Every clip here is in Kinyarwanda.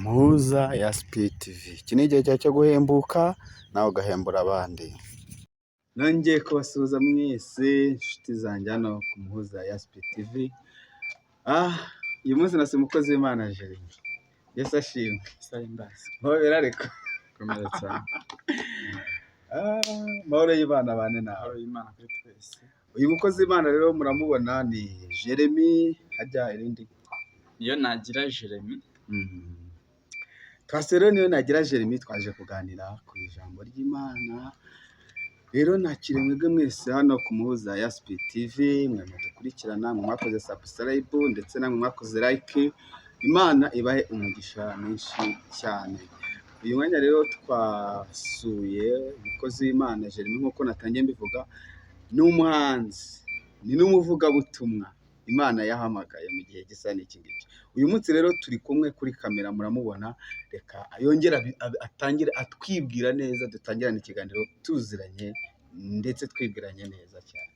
Muhuza ya SPTV. Iki ni igihe cyawe cyo guhembuka, nawe ugahembura abandi. Nongeye kubasuhuza mwese inshuti zanjye hano ku Muhuza ya SPTV. Uyu munsi nasuye umukozi w'Imana Jeremy. Yesu ashimwe. Mpobera ariko. Komera cyane. Amahoro y'Imana abane nawe. Amahoro y'Imana kuri twese. Uyu mukozi w'Imana rero muramubona ni Jeremy, hajya irindi. Niyo nagira Jeremy. Twasuye rero niyo nagira Jeremy, twaje kuganira ku ijambo ry'Imana. Rero nakire mwebwe mwese hano ku Muhuza ya SPTV, mwe mudukurikirana, mwe mwakoze subscribe ndetse namwe mwakoze like, Imana ibahe umugisha mwinshi cyane. Uyu mwanya rero twasuye umukozi w'Imana Jeremy, nk'uko natangiye mbivuga, ni umuhanzi, ni n'umuvugabutumwa Imana yahamagaye mu gihe gisa n'iki ngiki. Uyu munsi rero turi kumwe kuri kamera muramubona, reka yongere atangire atwibwira neza, dutangirane ikiganiro tuziranye ndetse twibwiranye neza cyane.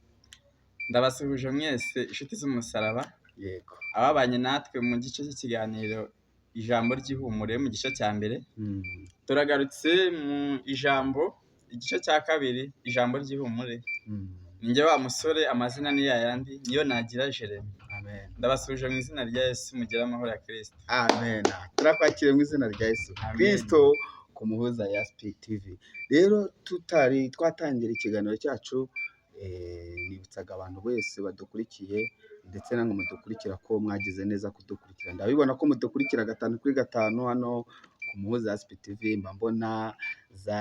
Ndabasuhuje mwese inshuti z'umusaraba. Yego. Ababanye natwe mu gice cy'ikiganiro ijambo ry'ihumure mu gice cya mbere. Turagarutse mu ijambo igice cya kabiri, ijambo ry'ihumure. Ninjye wa musore, amazina ni yayandi, niyo nagira Jeremy. Amen. Ndabasuhuje mu izina rya Yesu, mugire amahoro ya Kristo. Amen. Turakwakiriye mu izina rya Yesu Amen. Kristo ku Muhuza ya SPTV. Rero tutari twatangira ikiganiro cyacu, nibutsaga abantu bose badukurikiye ndetse namwe mudukurikira ko mwagize neza kudukurikira. Ndabibona ko mudukurikira 5 kuri 5 hano ku Muhuza ya SPTV, mba mbona za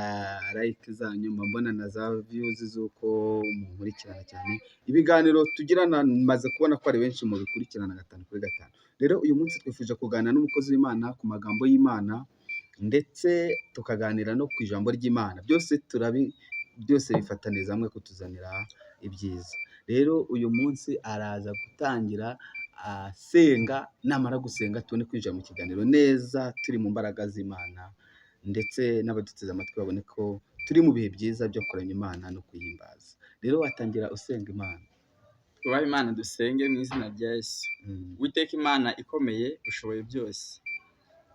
like zanyu, mba mbona na za views z'uko munkurikirana cyane. Ibiganiro tugirana maze kubona ko ari benshi mubikurikirana 5 kuri 5. Rero uyu munsi twifuje kuganira n'umukozi w'Imana ku magambo y'Imana, ndetse tukaganira no ku ijambo ry'Imana. Byose byose bifataniriza hamwe kutuzanira ibyiza. Rero uyu munsi araza gutangira asenga, namara gusenga tubone kwinjira mu kiganiro neza turi mu mbaraga z'Imana, ndetse n'abaduteze amatwi babone ko turi mu bihe byiza byo kuramya Imana no kuyihimbaza. Rero watangira usenga Imana. Twubahe Imana, dusenge mu izina rya Yesu. Uwiteka Imana ikomeye, ushoboye byose.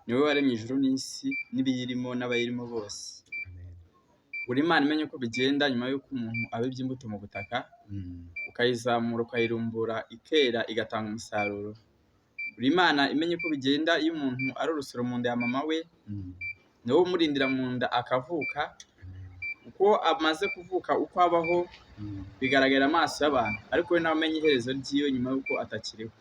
Ni wowe waremye ijuru n'isi n'ibiyirimo n'abayirimo bose. Amen. Uri Imana imenya uko bigenda nyuma y'uko umuntu abibye imbuto mu butaka, ukayizamura ukayirumbura ikera igatanga umusaruro. Uri Imana imenya uko bigenda iyo umuntu ari urusoro mu nda ya mama we, ni wowe umurindira mu nda akavuka. Uko amaze kuvuka, uko abaho bigaragarira amaso y'abantu, ariko we nawe amenya iherezo ry'iwe nyuma y'uko atakiriho.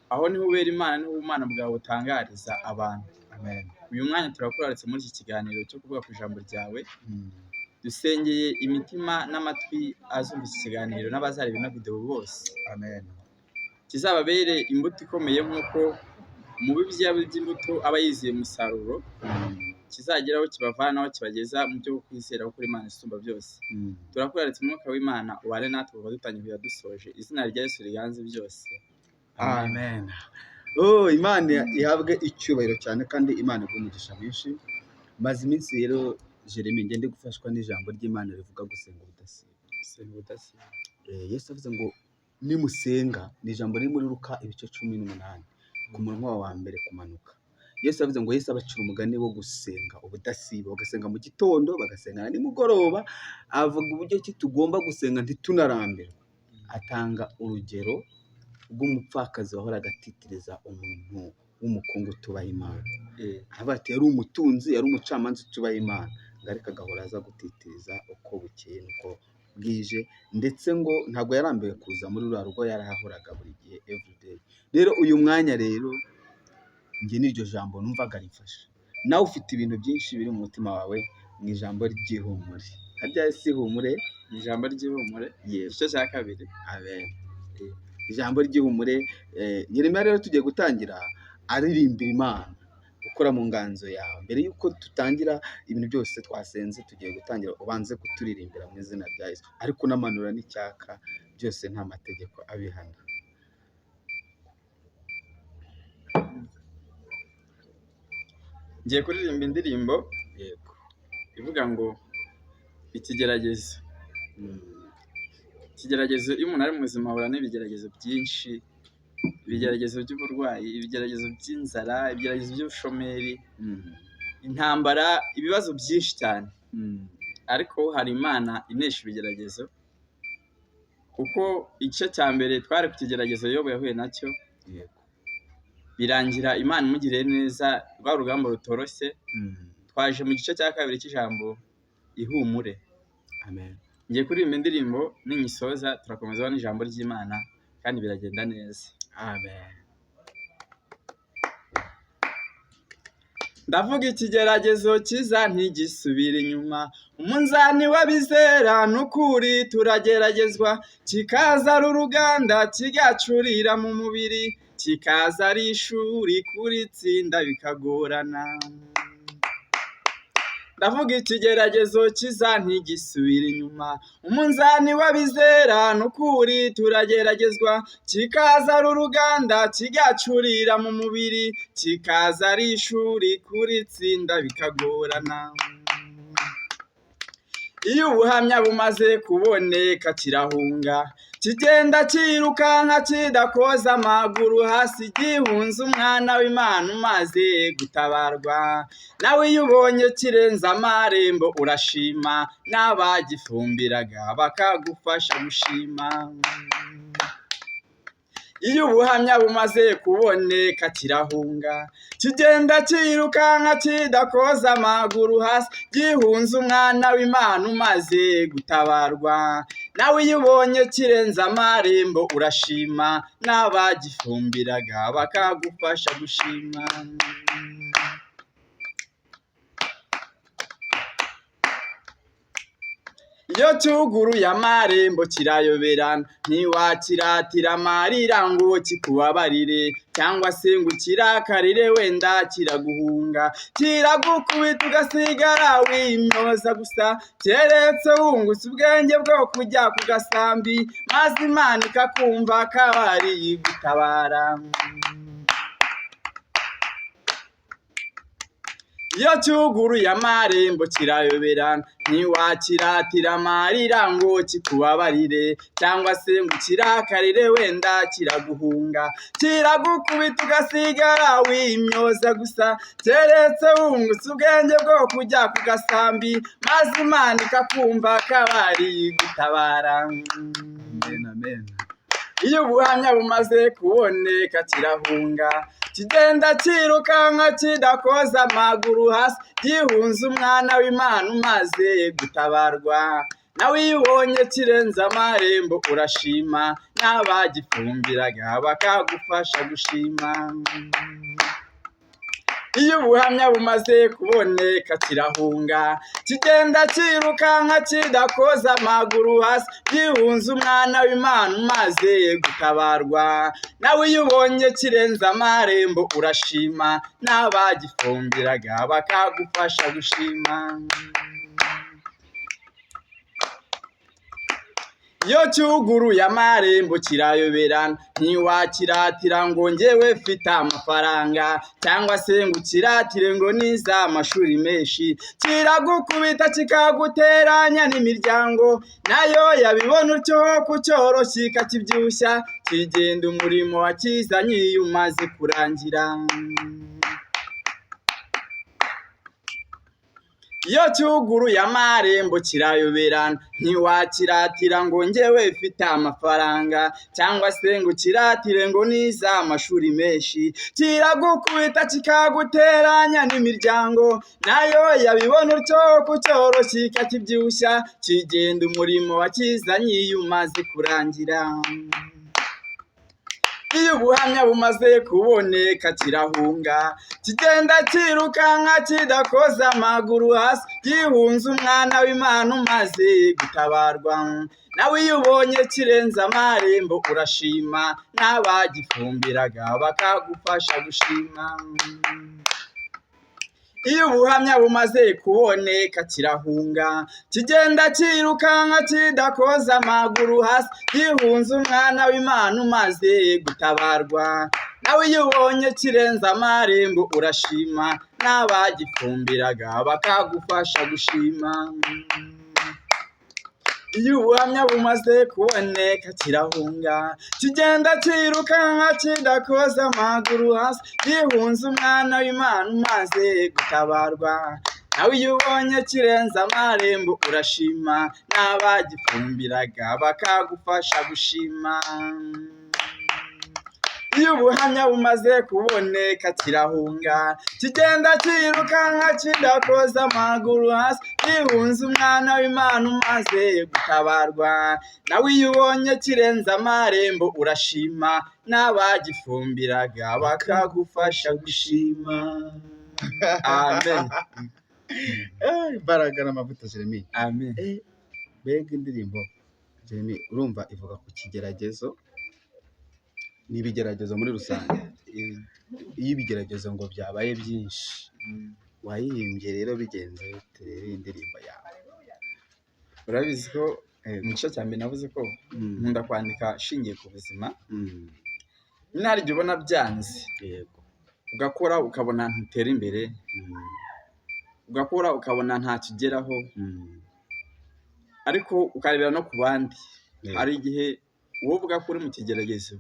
Aho niho ubera Imana, niho ubumana bwawe butangariza abantu. Amen. Uyu mwanya turakuraritse muri iki kiganiro cyo kuvuga ku ijambo ryawe. Dusengeye imitima n'amatwi azumva iki kiganiro n'abazareba ino video bose. Amen. Kizababere imbuto ikomeye nk'uko umubibyi yabibye imbuto aba yizeye umusaruro, kizagera aho kibavana aho kibageza mu byo kwizera ko Imana isumba byose. Turakuraritse umwuka w'Imana ubane natwe kuva dutangiye kugeza dusoje. Izina rya Yesu riganze byose. Amen. Oh, Imana ihabwe icyubahiro cyane kandi Imana iguhe umugisha mwinshi. Maze iminsi rero Jeremy ngende gufashwa n'ijambo ry'Imana rivuga gusenga ubudasiba. Gusenga ubudasiba. Yesu avuze ngo nimusenga, ni ijambo riri muri Luka ibice 18 ku murongo wa mbere kumanuka. Yesu avuze ngo Yesu abacira umugani wo gusenga ubudasiba, bagasenga mu gitondo, bagasenga na nimugoroba, avuga uburyo ki tugomba gusenga ntitunarambirwe. Atanga urugero rw'umupfakazi wahoraga atitiriza umuntu w'umukungu utubaha Imana. Aravuga ati yari umutunzi, yari umucamanza utubaha Imana, ngo ariko agahora aza gutitiriza uko bukeye n'uko bwije, ndetse ngo ntabwo yarambiwe kuza muri ruriya rugo, yarahahoraga buri gihe everyday. Rero uyu mwanya rero njye n'iryo jambo numvaga rimfasha. Nawe ufite ibintu byinshi biri mu mutima wawe mu ijambo ry'ihumure. Harya si ihumure? Mu ijambo ry'ihumure, Yego. igice cya kabiri. Amen. Ijambo ry'ihumure, Yeremiya rero tugiye gutangira aririmbira Imana, ukora mu nganzo yawe. Mbere y'uko dutangira ibintu byose twasenze, tugiye gutangira ubanze kuturirimbira mu izina rya Yesu, ariko unamanura n'icyaka, byose nta mategeko abihana. Ngiye kuririmba indirimbo Yego. ivuga ngo ikigeragezo. Ikigeragezo, iyo umuntu ari muzima ahura n'ibigeragezo byinshi. Ibigeragezo by'uburwayi, ibigeragezo by'inzara, ibigeragezo by'ubushomeri, intambara, ibibazo byinshi cyane. Ariko hari Imana inesha ibigeragezo, kuko igice cya mbere twari ku kigeragezo Yobu yahuye nacyo, Yego. birangira Imana imugiriye neza, rwa rugamba rutoroshye. Twaje mu gice cya kabiri cy'ijambo ihumure. Amen. Ngiye kuririmba indirimbo, ninyisoza turakomeza n'ijambo ry'Imana kandi biragenda neza. Amen. Ndavuga ikigeragezo cyiza ntigisubira inyuma, umunzani w'abizera n'ukuri turageragezwa, kikaza ari uruganda kigacurira mu mubiri, kikaza ari ishuri kuritsinda bikagorana. Ndavuga ikigeragezo cyiza ntigisubira inyuma, umunzani w'abizera n'ukuri turageragezwa, kikaza ari uruganda kigacurira mu mubiri, kikaza ari ishuri kuritsinda bikagorana. Iyo ubuhamya bumaze kuboneka kirahunga, kigenda cyirukanka kidakoza amaguru hasi, gihunze umwana w'Imana umaze gutabarwa. Nawe iyo ubonye kirenze amarembo urashima, n'abagifumbiraga bakagufasha gushima. Iyo ubuhamya bumaze kuboneka kirahunga, kigenda cyirukanka kidakoza amaguru hasi, gihunze umwana w'Imana umaze gutabarwa. Nawe iyo ubonye kirenze amarembo urashima, n'abagifumbiraga bakagufasha gushima. Iyo cyuguruye amarembo kirayoberana, ntiwakiratira amarira ngo kikubabarire, cyangwa se ngo ukirakarire wenda kiraguhunga, kiragukubita ugasigara wimyoza gusa, keretse wungutse ubwenge bwo kujya ku gasambi, maze Imana ikakumva akaba ari igutabara. Iyo cyuguruye amarembo kirayoberana, ntiwakiratira amarira ngo kikubabarire, cyangwa se ngo ukirakarire wenda kiraguhunga, kiragukubita ugasigara wimyoza gusa, keretse wungutse ubwenge bwo kujya ku gasambi, maze Imana ikakumva akaba ari igutabara. Amen, amen. Iyo ubuhamya bumaze kuboneka kirahunga, kigenda cyirukanka kidakoza amaguru hasi, gihunze umwana w'Imana umaze gutabarwa. Nawe iyo ubonye kirenze amarembo urashima, n'abagifumbiraga bakagufasha gushima. Iyo ubuhamya bumaze kuboneka kirahunga, kigenda cyirukanka kidakoza amaguru hasi, gihunze umwana w'Imana umaze gutabarwa. Nawe iyo ubonye kirenze amarembo urashima, n'abagifumbiraga bakagufasha gushima. Iyo cyuguruye amarembo kirayoberana, ntiwakiratira ngo njyewe mfite amafaranga, cyangwa se ngo ukiratire ngo nize amashuri menshi, kiragukubita kikaguteranya n'imiryango, nayo yabibona utyo kucyoroshya ikakibyibushya, kigenda umurimo wakizanye iyo umaze kurangira. Iyo cyuguruye amarembo kirayoberana, ntiwakiratira ngo njyewe mfite amafaranga, cyangwa se ngo ukiratire ngo nize amashuri menshi, kiragukubita kikaguteranya n'imiryango, nayo yabibona utyo kucyoroshya ikakibyibushya, kigenda umurimo wakizanye iyo umaze kurangira. Iyo ubuhamya bumaze kuboneka kirahunga, kigenda cyirukanka kidakoza amaguru hasi, gihunze umwana w'Imana umaze gutabarwa. Nawe iyo ubonye kirenze amarembo urashima, n'abagifumbiraga bakagufasha gushima. Iyo ubuhamya bumaze kuboneka kirahunga, kigenda cyirukanka kidakoza amaguru hasi, gihunze umwana w'Imana umaze gutabarwa. Nawe iyo ubonye kirenze amarembo urashima, n'abagifumbiraga bakagufasha gushima. Iyo ubuhamya bumaze kuboneka kirahunga, kigenda cyirukanka kidakoza amaguru hasi, gihunze umwana w'Imana umaze gutabarwa. Nawe iyo ubonye kirenze amarembo urashima, n'abagifumbiraga bakagufasha gushima. Iyo ubuhamya bumaze kuboneka kirahunga, kigenda cyirukanka kidakoza amaguru hasi, gihunze umwana w'Imana umaze gutabarwa. Nawe iyo ubonye kirenze amarembo urashima, n'abagifumbiraga bakagufasha gushima. Amen. Imbaraga n'amavuta, Jeremy. Amen. Mbega indirimbo, Jeremy! Urumva ivuga ku kigeragezo, ni ibigeragezo muri rusange. Iyo ibigeragezo ngo byabaye byinshi, wayihimbye rero bigenze bite rero iyi ndirimbo yawe? Urabizi ko mu gice cya mbere navuze ko nkunda kwandika nshingiye ku buzima. Nyine hari igihe ubona byanze, ugakora ukabona ntutera imbere, ugakora ukabona ntacyo ugeraho, ariko ukarebera no ku bandi. Hari igihe wowe uvuga ko uri mu kigeragezo,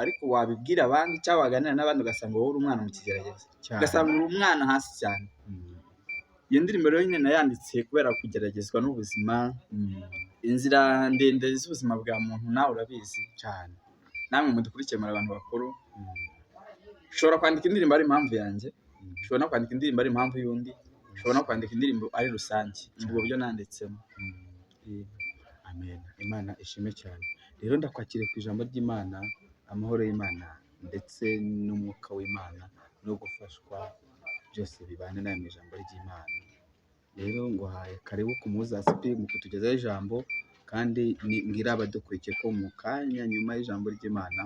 ariko wabibwira abandi cyangwa waganira n'abandi ugasanga wowe uri umwana mu kigeragezo, ugasanga uri umwana hasi cyane. Iyo ndirimbo rero nyine nayanditse kubera kugeragezwa n'ubuzima, inzira ndende z'ubuzima bwa muntu, nawe urabizi, namwe mudukurikiye muri abantu bakuru. Ushobora kwandika indirimbo ari impamvu yanjye, ushobora no kwandika indirimbo ari impamvu y'undi, ushobora no kwandika indirimbo ari rusange. Ni ubwo buryo nanditsemo. Amen, Imana ishimwe cyane. Rero ndakwakiriye ku ijambo ry'Imana. Amahoro y'Imana ndetse n'umwuka w'Imana no gufashwa byose bibane nawe mu ijambo ry'Imana. Rero nguhaye karibu ku Muhuza Sipi mu kutugezaho ijambo, kandi mbwira abadukurikiye ko mu kanya nyuma y'ijambo ry'Imana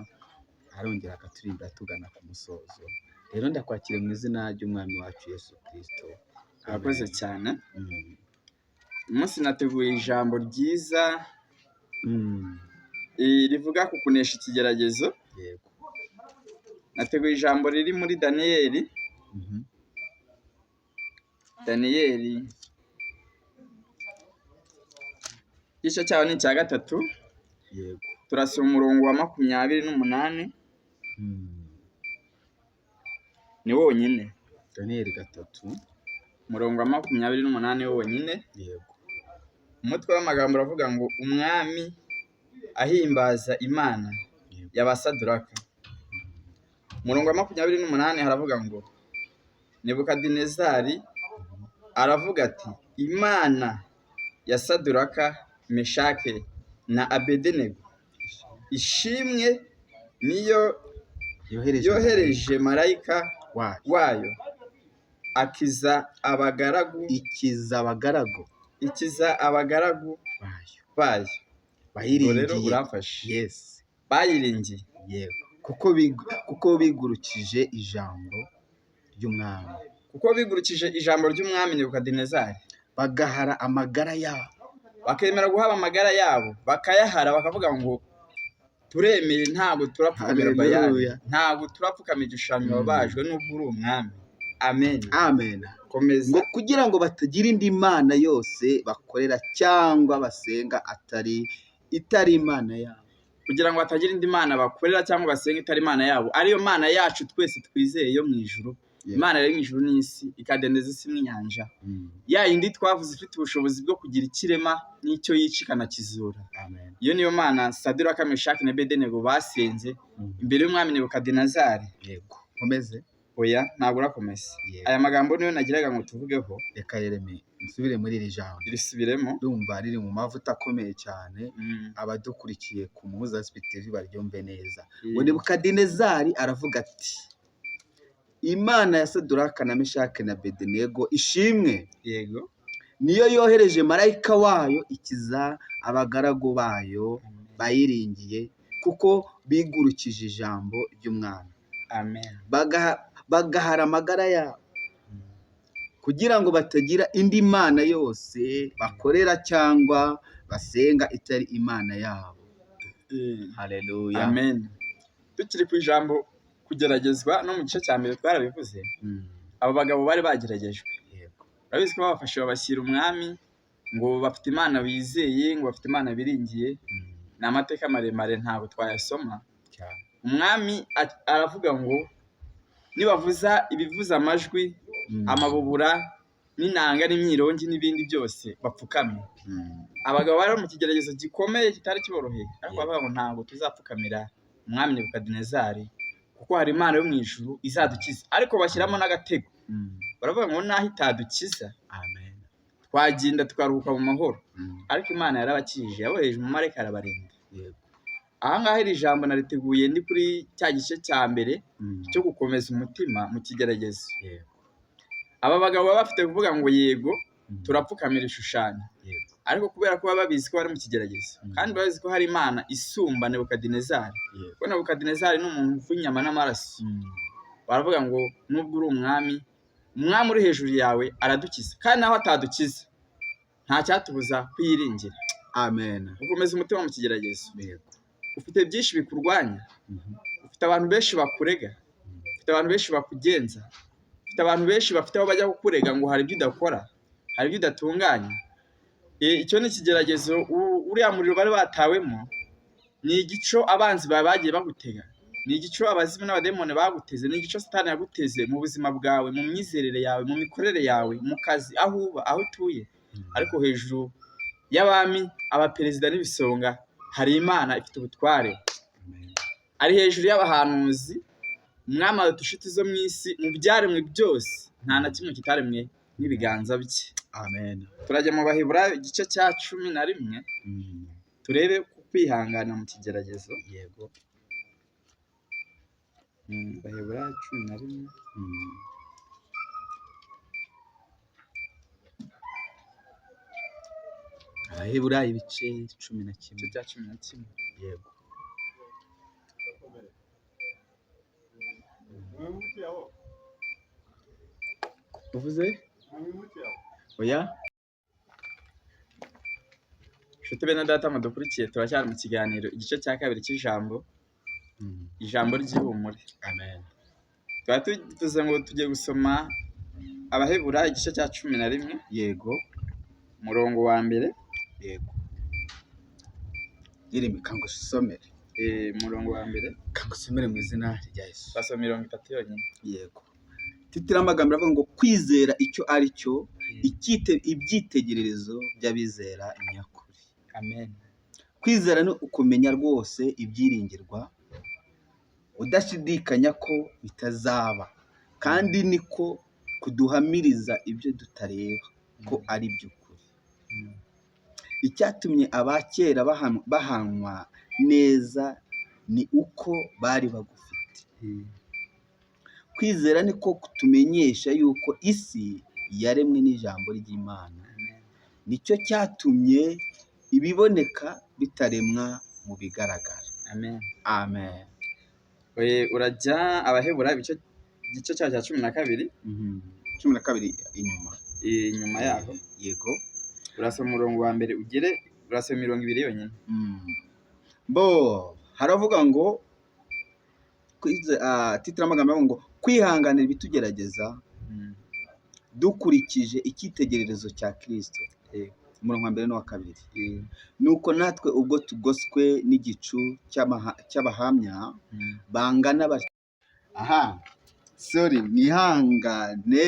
arongera akaturirimba tugana ku musozo. Rero ndakwakiriye mu izina ry'Umwami wacu Yesu Kirisito. Urakoze cyane. Uyu munsi nateguye ijambo ryiza, rivuga ku kunesha ikigeragezo. Nateguye ijambo riri muri Daniyeli. Daniyeli igice cyaho ni icya 3. Turasoma umurongo wa 28. Ni wonyine. Daniyeli 3. Umurongo wa 28 wonyine. Umutwe w'amagambo uravuga ngo umwami ahimbaza Imana y'Abasaduraka. Umurongo wa 28 haravuga ngo Nebukadinezari aravuga ati Imana ya Saduraka, Meshake na Abedenego ishimwe, niyo yohereje marayika wayo akiza abagaragu, ikiza abagaragu, ikiza abagaragu bayo bayo. Bayiringiye. Rero uramfashe. Yes. Bayiringiye. Yego, kuko bigurukije ijambo ry'umwami. Kuko bigurukije ijambo ry'umwami Nebukadinezari, bagahara amagara yabo, bakemera guhaba amagara yabo, bakayahara, bakavuga ngo turemeye, ntabwo turapfukamira Bayali, ntabwo turapfukamira igishushanyo wabajwe n'ubwo uri umwami. Amen. Amen. Komeza. Ngo kugira ngo batagira indi mana yose bakorera cyangwa basenga atari itari Imana yabo. Kugira ngo batagira indi mana bakorera cyangwa basenga itari Imana yabo, ariyo Mana yacu twese twizeye yo mu ijuru. Imana rero mu ijuru n'isi, ikadendeza isi n'inyanja, ya yindi twavuze ifite ubushobozi bwo kugira ikirema n'icyo yica ikanakizura. Amen. Iyo niyo Mana Saduraka, Meshaki na Abedenego basenze imbere y'umwami Nebukadinezari. Yego, nkomeze? Oya, ntabwo urakomeza. Aya magambo niyo nagiraga ngo tuvugeho. Reka Yeremi nsubire muri iri jambo. Risubiremo. Ndumva riri mu mavuta akomeye cyane. Abadukurikiye ku Muhuza Sipi TV baryumve neza. Ngo Nebukadinezari aravuga ati Imana ya Saduraka na Meshaki na Abedenego ishimwe, niyo yohereje marayika wayo ikiza abagaragu bayo bayiringiye, kuko bigurukije ijambo ry'umwami. Amen. Bagahara amagara yabo kugira ngo batagira indi mana yose bakorera cyangwa basenga itari Imana yabo. Haleluya. Amen. Tukiri ku ijambo kugeragezwa, no mu gice cya mbere twarabivuze. Abo bagabo bari bageragejwe. Urabizi ko babafashe babashyira umwami. Ngo bafite Imana bizeye, ngo bafite Imana biringiye. Ni amateka maremare, ntabwo twayasoma. Cyane. Umwami aravuga ngo nibavuza ibivuza amajwi, amabubura n'inanga n'imyirongi n'ibindi byose, bapfukame. Abagabo bari mu kigeragezo gikomeye kitari kiboroheye, ariko bavuga ngo ntabwo tuzapfukamira umwami Nebukadinezari, kuko hari Imana yo mu ijuru izadukiza. Ariko bashyiramo n'agatego, baravuga ngo naho itadukiza, Amen. twagenda tukaruhuka mu mahoro. Ariko Imana yarabakijije, yabohereje umumarayika arabarinda. Aha ngaha iri jambo nariteguye ndi kuri cya gice cya mbere cyo gukomeza umutima mu kigeragezo. Aba bagabo baba bafite kuvuga ngo yego, turapfukamira ishushanyo, ariko kubera ko baba babizi ko bari mu kigeragezo, kandi bazi ko hari Imana isumba Nebukadinezari, kuko Nebukadinezari ni umuntu w'inyama n'amaraso, baravuga ngo nubwo uri umwami, umwami uri hejuru yawe aradukiza, kandi naho atadukiza nta cyatubuza kuyiringira. Amen. Gukomeza umutima mu kigeragezo. Ufite byinshi bikurwanya, ufite abantu benshi bakurega, ufite abantu benshi bakugenza, ufite abantu benshi bafite aho bajya kukurega ngo hari ibyo udakora, hari ibyo udatunganya. Icyo ni ikigeragezo. Uriya muriro bari batawemo ni igico abanzi bawe bagiye bagutega, ni igico abazimu n'abademoni baguteze, ni igico Satani yaguteze mu buzima bwawe, mu myizerere yawe, mu mikorere yawe, mu kazi, aho uba, aho utuye. Ariko hejuru y'abami, abaperezida n'ibisonga hari Imana ifite ubutware. Amen. Ari hejuru y'abahanuzi, umwami aruta inshuti zo mu isi. Mu byaremwe byose nta na kimwe kitaremwe n'ibiganza bye. Amen. Turajya mu Baheburayo igice cya 11, turebe ku kwihangana mu kigeragezo. Baheburayo 11. Abaheburayo ibice 11. Igice cya 11. Yego. Uvuze? Oya? Nshuti bene data mudukurikiye, turacyari mu kiganiro igice cya kabiri cy'ijambo, ijambo ry'ihumure. Amen. Twari tuvuze ngo tugiye gusoma Abaheburayo igice cya 11, umurongo wa mbere. Yego. Yeremi, kangusomere. Umurongo wa mbere. Kangusomere mu izina rya Yesu. Basoma 30 yonyine. Yego. Titira amagambo aravuga ngo kwizera icyo ari cyo, ibyitegererezo by'abizera nyakuri. Amen. Kwizera ni ukumenya rwose ibyiringirwa, udashidikanya ko bitazaba, kandi niko kuduhamiriza ibyo tutareba ko ari iby'ukuri. Icyatumye abakera bahanwa neza ni uko bari bagufite. Kwizera niko kutumenyesha yuko isi yaremwe n'ijambo ry'Imana. Nicyo cyatumye ibiboneka bitaremwa mu bigaragara. Amen. Amen. Urajya Abaheburayo igice cya 12. 12 inyuma. Inyuma yaho. Yego. Urasoma umurongo wa mbere ugere, urasoma 20 yonyine. Bo haravuga ngo titira amagambo avuga ngo kwihanganira ibitugerageza dukurikije icyitegererezo cya Kristo. Umurongo wa mbere n'uwa kabiri. Nuko natwe ubwo tugoswe n'igicu cy'abahamya bangana batyo. Aha, sorry, mwihangane,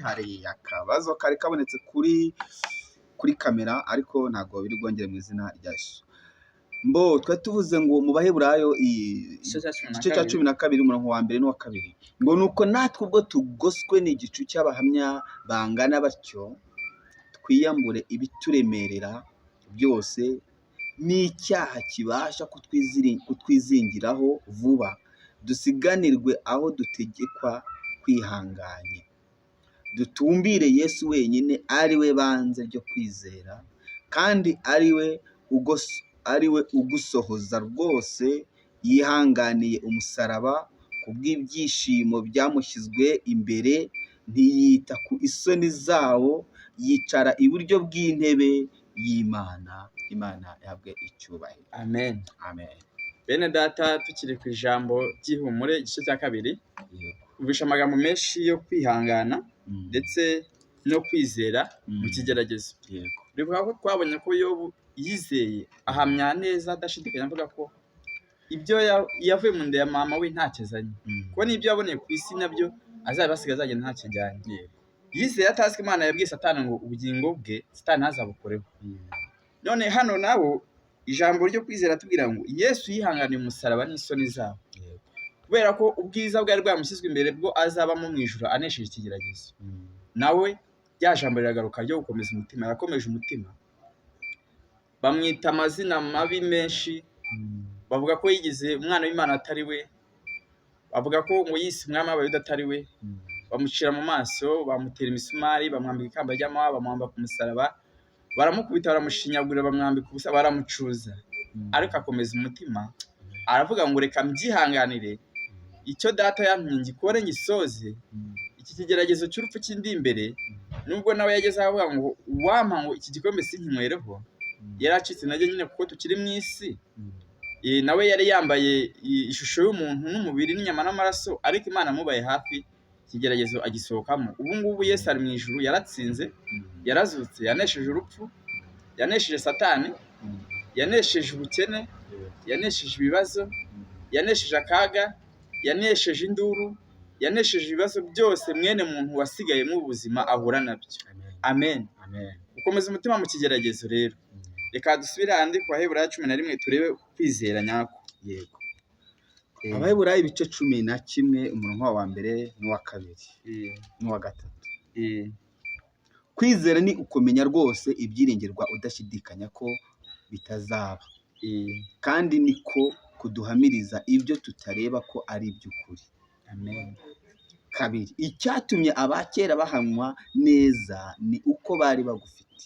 hari akabazo kari kabonetse kuri kamera, ariko ntabwo biri bwongere mu izina rya Yesu. Mbo twari tuvuze ngo mu Baheburayo Igice cya cumi na igice cya kabiri. 12, umurongo wa mbere n'uwa kabiri, ngo nuko natwe ubwo tugoswe n'igicu cy'abahamya bangana batyo, twiyambure ibituremerera byose n'icyaha kibasha kutwizingiraho vuba, dusiganirwe aho dutegekwa kwihanganye, dutumbire Yesu wenyine ari we banze ryo kwizera, kandi ari we ugusohoza rwose, yihanganiye umusaraba kubw'ibyishimo byamushyizwe imbere, ntiyita ku isoni zawo, yicara iburyo bw'intebe y'Imana. Imana ihabwe icyubahiro. Amen. Amen. Bene data, tukiri ku ijambo ry'ihumure igice cya kabiri, uvisha amagambo menshi yo kwihangana ndetse no kwizera mu kigeragezo. Uribuka ko twabonye ko Yobu yizeye, ahamya neza adashidikanya, avuga ko ibyo yavuye mu nda ya mama we ntacyo azanye, kuko n'ibyo yaboneye ku isi nabyo azabasiga, azagenda ntacyo ajyanye. Yizeye atazi ko Imana yabwiye Satani ngo ubugingo bwe Satani ntazabukoreho. None hano nabo ijambo ryo kwizera atubwira ngo Yesu yihanganiye umusaraba n'isoni zabo, kubera ko ubwiza bwari bwamushyizwe imbere bwo azabamo mu ijuru anesheje ikigeragezo. Nawe rya jambo riragaruka ryo gukomeza umutima, yakomeje umutima. Bamwita amazina mabi menshi, bavuga ko yigize umwana w'Imana atari we, bavuga ko ngo yise umwami w'Abayuda atari we, bamucira mu maso, bamutera imisumari, bamwambika ikamba ry'amahwa, bamuhamba ku musaraba, baramukubita, baramushinyagurira, bamwambika ubusa, baramucuza, ariko akomeza umutima, aravuga ngo reka mbyihanganire, icyo data yantumye ngikore ngisoze, iki kigeragezo cy'urupfu kindi imbere. Nubwo nawe yageze aho avuga ngo uwampa ngo iki gikombe sinkiywereho, yari acitse intege nyine kuko tukiri mu isi. Nawe yari yambaye ishusho y'umuntu n'umubiri n'inyama n'amaraso, ariko Imana amubaye hafi, ikigeragezo agisohokamo. Ubu ngubu Yesu ari mu ijuru, yaratsinze, yarazutse, yanesheje urupfu, yanesheje Satani, yanesheje ubukene, yanesheje ibibazo, yanesheje akaga, yanesheje induru, yanesheje ibibazo byose mwene muntu wasigaye mu buzima ahura nabyo. Amen. Amen. Gukomeza umutima mu kigeragezo rero, reka dusubire ahandi ku Baheburayo 11 turebe kwizera nyako. Yego. Abaheburayo ibice 11, umurongo wa mbere n'uwa kabiri n'uwa gatatu. Kwizera ni ukumenya rwose ibyiringirwa udashidikanya ko bitazaba, kandi niko kuduhamiriza ibyo tutareba ko ari iby'ukuri. Amen. Kabiri, icyatumye abakera bahamwa neza ni uko bari bagufite.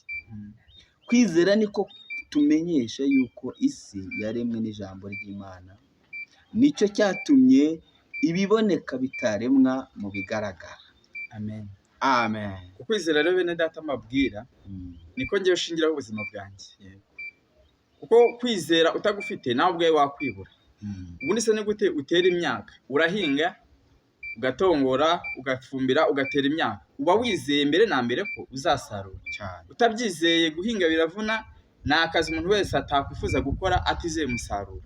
Kwizera niko tumenyesha yuko isi yaremwe n'ijambo ry'Imana, nicyo cyatumye ibiboneka bitaremwa mu bigaragara. Amen. Amen. Ukwizera rero, bene data mbabwira, niko ngiye ushingiraho ubuzima bwanjye, kuko kwizera utagufite nawe ubwawe wakwibura. Ubundi se ni gute utera imyaka? Urahinga, ugatongora, ugafumbira, ugatera imyaka, uba wizeye mbere na mbere ko uzasarura. Cyane. Utabyizeye, guhinga biravuna, ni akazi umuntu wese atakwifuza gukora atizeye umusaruro.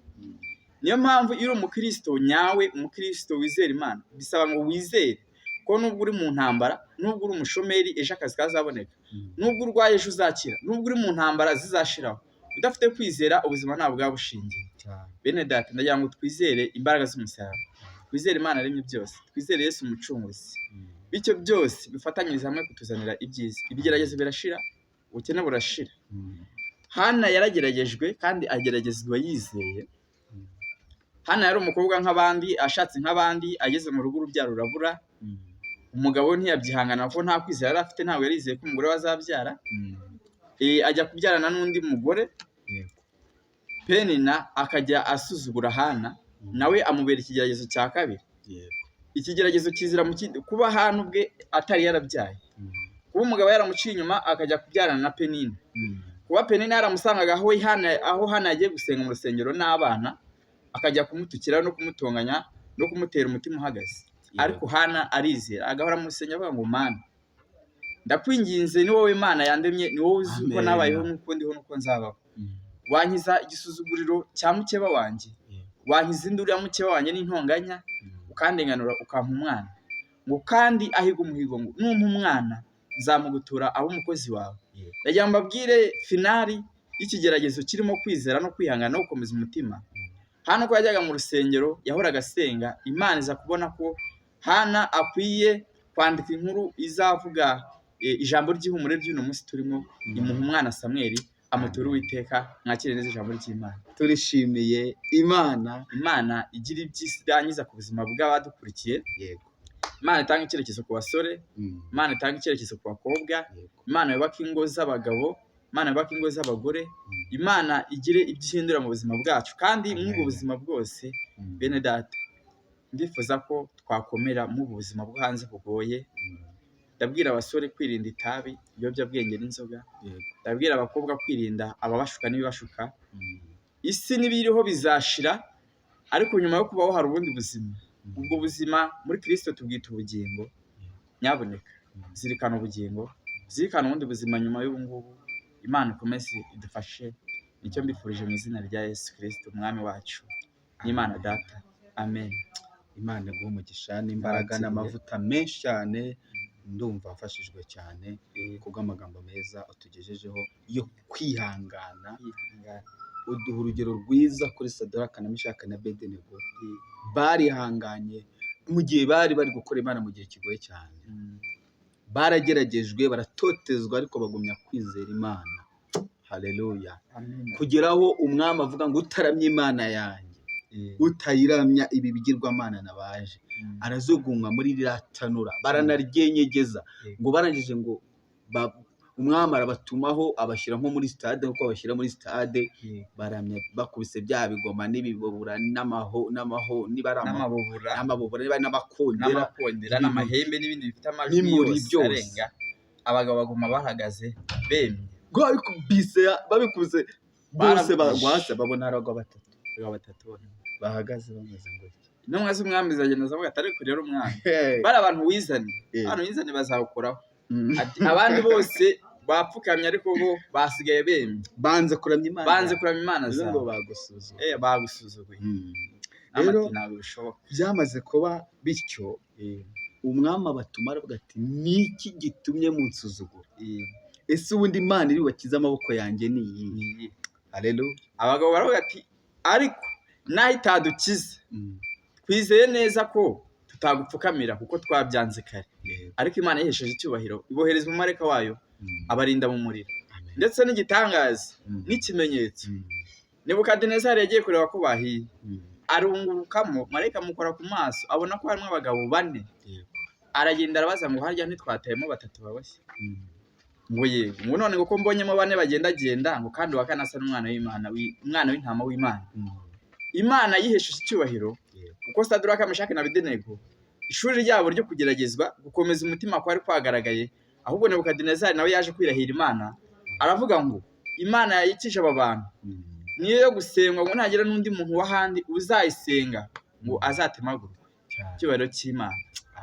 Niyo mpamvu iyo uri umukristo nyawe, umukristo wizera Imana, bisaba ngo wizere ko nubwo uri mu ntambara, nubwo uri umushomeri, ejo akazi kazaboneka, nubwo urwaye, ejo uzakira, nubwo uri mu ntambara, zizashiraho. Udafite kwizera, ubuzima ntabwo bwaba bushingiye. Cyane. Bene data, ndagira ngo twizere imbaraga z'umusaraba, twizere Imana yaremye byose, twizere Yesu umucunguzi, bityo byose bifatanyirize hamwe kutuzanira ibyiza. Ibigeragezo birashira, ubukene burashira. Hana yarageragejwe kandi ageragezwa yizeye. Hana yari umukobwa nk'abandi, ashatse nk'abandi, ageze mu rugo urubyaro rurabura. Umugabo we ntiyabyihangana kuko nta kwizera yari afite, ntabwo yari yizeye ko umugore we azabyara. Ajya kubyarana n'undi mugore. Penina akajya asuzugura Hana, nawe amubera ikigeragezo cya kabiri. Ikigeragezo kizira mu kindi, kuba Hana ubwe atari yarabyaye, kuba umugabo yaramuciye inyuma akajya kubyarana na Penina, kuba Penina yaramusangaga aho Hana yagiye gusenga mu rusengero n'abana, akajya kumutukira no kumutonganya no kumutera umutima uhagaze. Ariko Hana arizera, agahora mu rusengero avuga ngo Mana, ndakwinginze, ni wowe Mana yandemye, ni wowe uzi uko Amen. nabayeho n'uko ndiho n'uko nzabaho, wankiza igisuzuguriro cya mukeba wanjye, wankiza induru ya mukeba wanjye n'intonganya, ukandenganura, ukampa umwana. Ngo kandi ahiga umuhigo ngo numpa umwana nzamugutura abe umukozi wawe. Ndagira ngo mbabwire finale y'ikigeragezo kirimo kwizera no kwihangana no gukomeza umutima. Hana uko yajyaga mu rusengero yahoraga asenga, Imana iza kubona ko Hana akwiye kwandika inkuru izavuga ijambo ry'ihumure ry'uno munsi turimo, imuha umwana Samweli, amutura Uwiteka. Mwakire neza ijambo ry'Imana. Turishimiye Imana. Imana igira ibyo irangiza ku buzima bw'abadukurikiye. Imana itanga icyerekezo ku basore, Imana itanga icyerekezo ku bakobwa, Imana yubaka ingo z'abagabo, Imana yubaka ingo z'abagore, Imana igire ibyo ihindura mu buzima bwacu. Kandi muri ubwo Amen. buzima bwose, bene data, ndifuza ko twakomera mu buzima bwo hanze bugoye. Ndabwira abasore kwirinda itabi, ibiyobyabwenge n'inzoga. Ndabwira abakobwa kwirinda ababashuka n'ibibashuka. Isi n'ibiyiriho bizashira, ariko nyuma yo kubaho hari ubundi buzima. Ubwo buzima muri Kristo tubwita ubugingo. Nyabuneka zirikana ubugingo, zirikana ubundi buzima nyuma y'ubu ngubu. Imana ikomeze idufashe. Nicyo mbifurije mu izina rya Yesu Kirisito umwami wacu n'Imana Data. Amen. Imana iguhe umugisha n'imbaraga Nakiriye. n'amavuta menshi cyane. Ndumva mfashijwe cyane kubw'amagambo meza utugejejeho yo kwihangana. Uduha urugero rwiza kuri Sadaraka na Meshaki na Abedenego, barihanganye mu gihe bari bari gukora Imana mu gihe kigoye cyane. Barageragejwe, baratotezwa, ariko bagumya kwizera Imana. Haleluya! Amen. Kugeraho umwami avuga ngo utaramye Imana yanjye, utayiramya ibi bigirwamana nabaje, arajugunywa muri ririya tanura, baranaryenyegeza. Ngo barangije ngo umwami arabatumaho, abashyira nko muri stade, nkuko babashyira muri stade, baramya bakubise bya bigoma n'ibibobura n'amaho n'amaho niba ari n'amabubura, n'amabobura, niba ari n'amakondera, n'amakondera, n'amahembe n'ibindi bifite amajwi n'imuri yose byose. arenga. Abagabo baguma bahagaze bemye. Ngo babikubise, babikubise bose, Barabishe. bagwase babona hari abagabo batatu Abagabo batatu bonyine bahagaze bameze gutya. Intumwa z'umwami ziragenda zavuga ati: "Ariko rero umwami, bari abantu wizanye, abantu wizanye bazawukoraho." Ati: "Abandi bose bapfukamye, ariko bo basigaye bemye." Banze kuramya Imana. Banze kuramya Imana Bivuze ngo zawe. bagusuzuma. Bagusuzuguye. Rero Ati: "Ntabwo bishoboka." byamaze kuba bityo, umwami abatuma, aravuga ati: "Niki gitumye munsuzugura? Ese ubundi Imana iri bubakize amaboko yanjye ni iyi?" Ni iyi. Haleluya! Abagabo baravuga ati: "Ariko naho itadukiza, twizeye neza ko tutagupfukamira kuko twabyanze kare." Ariko Imana yihesheje icyubahiro, ibohereza umumarayika wayo, abarinda mu muriro. Amen. Ndetse n'igitangaza n'ikimenyetso, Nebukadinezari yagiye kureba ko bahiye, arungurukamo, marayika amukora ku maso, abona ko harimo abagabo bane. Aragenda arabaza ngo: "Harya ntitwatayemo batatu baboshye?" Ngo: "Yego." Ngo: "None ngo ko mbonyemo bane bagendagenda, ngo kandi uwa kane asa n'umwana w'Imana, umwana w'intama w'Imana?" Imana yihesheje icyubahiro, kuko Saduraka, Meshaki na Abedenego, ishuri ryabo ryo kugeragezwa gukomeza umutima kwari kwagaragaye. Ahubwo Nebukadinezari nawe yaje kwirahira Imana, aravuga ngo Imana yayikije aba bantu niyo yo gusengwa, ngo ntagira n'undi muntu w'ahandi uzayisenga ngo azatemagurwe. Icyubahiro cy'Imana,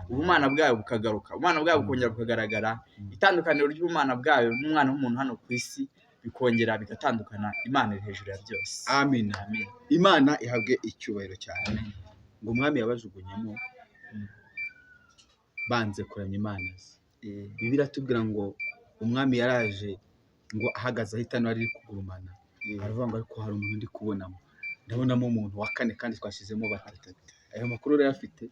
ubumana bwayo bukagaruka, ubumana bwayo bukongera bukagaragara, itandukaniro ry'ubumana bwayo n'umwana w'umuntu hano ku isi bikongera bigatandukana. Imana iri hejuru ya byose. Amen. Amen. Imana ihabwe icyubahiro cyane. Amen. Ngo umwami yabajugunyemo banze kuramya Imana ze. Bibiliya iratubwira ngo umwami yaraje, ngo ahagaze aho itanura riri kugurumana, aravuga ngo: "Ariko hari umuntu ndi kubonamo, ndabonamo umuntu wa kane, kandi twashyizemo batatu. Ayo makuru rero afite,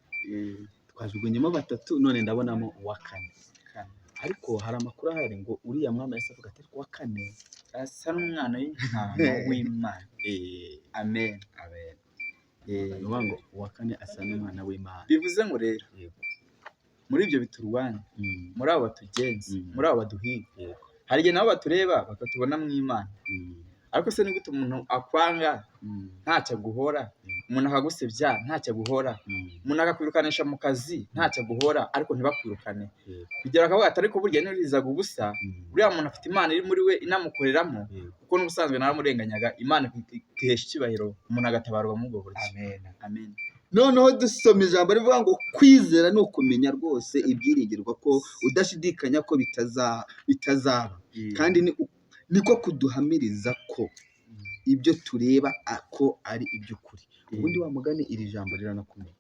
twajugunyemo batatu, none ndabonamo uwa kane." Kane. Ariko hari amakuru ahari ngo uriya mwami yahise avuga ati: "Ariko uwa kane asa n'umwana w'intama w'Imana." Amen. Amen. Ni ukuvuga ngo uwa kane asa n'umwana w'Imana. Bivuze ngo rero muri ibyo biturwanya, muri abo batugenza, muri abo baduhiga, hari igihe nabo batureba bakatubona mu Imana. Ariko se ni gute umuntu akwanga ntacyo aguhora, umuntu akagusebya ntacyo aguhora, umuntu akakwirukanisha mu kazi ntacyo aguhora, ariko ntibakwirukane, kugera akavuga ati: "Ariko burya nurizaga ubusa, uriya muntu afite Imana iri muri we inamukoreramo, kuko n'ubusanzwe naramurenganyaga." Imana ikihesha icyubahiro, umuntu agatabarwa muri ubwo buryo." Amen. Amen. Noneho dusoma ijambo rivuga ngo kwizera ni ukumenya rwose ibyiringirwa, ko udashidikanya ko bitazaba, kandi niko kuduhamiriza ko ibyo tureba ko ari iby'ukuri. Ubundi wa mugani, iri jambo riranakomeye.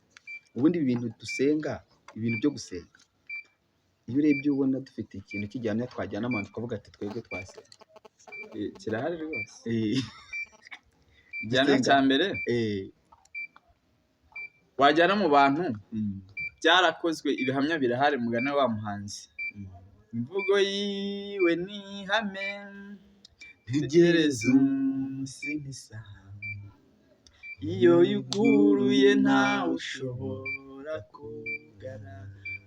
Ubundi ibi bintu dusenga, ibintu byo gusenga, iyo urebye ubona dufite ikintu cy'igihamya twajyana abantu tukavuga ati: "Twebwe twasenga"? Kirahari rwose. Igihamya Gusenga. cya mbere wajyana mu bantu, byarakozwe, ibihamya birahari. Mugani wa muhanzi, imvugo yiwe ni ihame, ntegereza umunsi n'isaha, iyo yuguruye ntawe ushobora kugara.